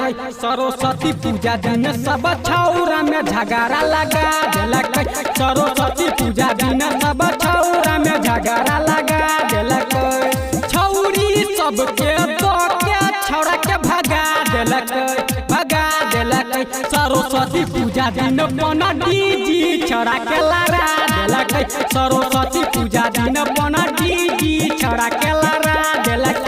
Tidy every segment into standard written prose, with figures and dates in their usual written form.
देलक। सरस्वती पूजा दिन सब छौरा में झगड़ा लगा देलक। सरस्वती पूजा दिन सब छौरा में झगड़ा लगा देलक। छौरी सबके दऽ के छौरा के भगा देलक, भगा देलक। सरस्वती पूजा दिन पंडीजी छौरा के लड़ा देलक। सरस्वती पूजा दिन पंडीजी छौरा के लड़ा देलक।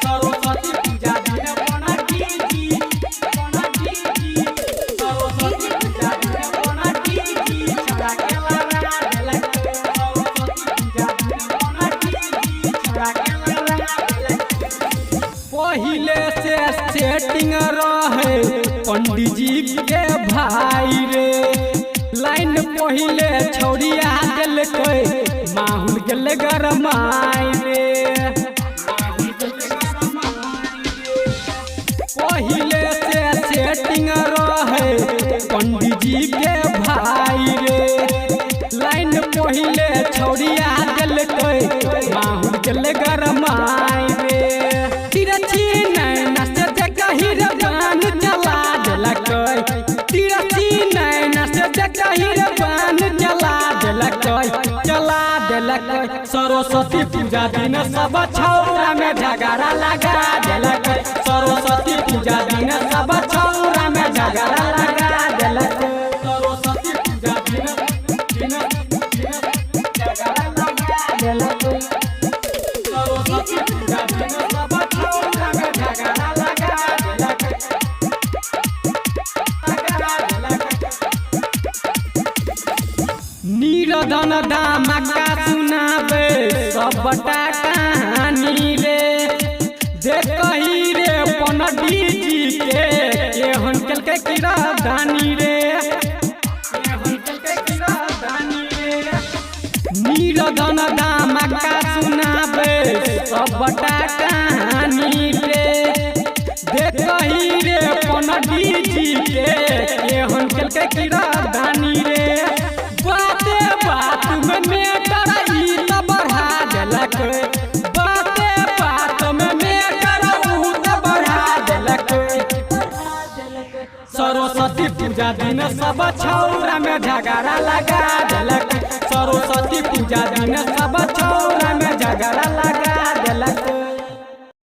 सरस्वती पूजा दिन पंडीजी, पंडीजी, सरस्वती पूजा दिन पंडीजी छौरा के लड़ा देलक। सरस्वती पूजा दिन पंडीजी छौरा के लड़ा देलक। पहिले से सेटिंग रहे पंडीजी के भाई रे, लाइन पहिले छौड़िया देलकै माहुल गेल गरमाई रे। पहिले से सेटिंग रहे पंडीजी के भाई रे, लाइन पहिले छौड़िया देलकै माहुल गेल गरमाई रे। तिरछी नैना से देखही रे बान चला देलकै, तिरछी नैना से देखही रे बान चला देलकै, चला देलकै। सरस्वती पूजा दिन सब छौरा में झगड़ा लगा देलकै। सरस्वती पूजा दिन सब छौरा में झगड़ा लगा देलकै। सरस्वती पूजा दिन दिन दिन झगड़ा लगा देलकै। सरस्वती पूजा दिन सब छौरा में झगड़ा लगा देलकै, लगा देलकै। नीरधन धमाका सुनाबे सबटा कहानी रे, देखही रे पंडीजी के केहन केलकै किरदानी रे, केहन केलकै किरदानी रे। नीरधन धमाका सुनाबे सबटा कहानी रे, देखही रे पंडीजी के केहन केलकै किरदानी रे। बाते बात में मेटर ई त बढ़ा देलक, बाते बात में मेटर ऊ त बढ़ा देलक। सरस्वती पूजा दिन सब छौरा में झगड़ा लगा देलक। सरस्वती पूजा दिन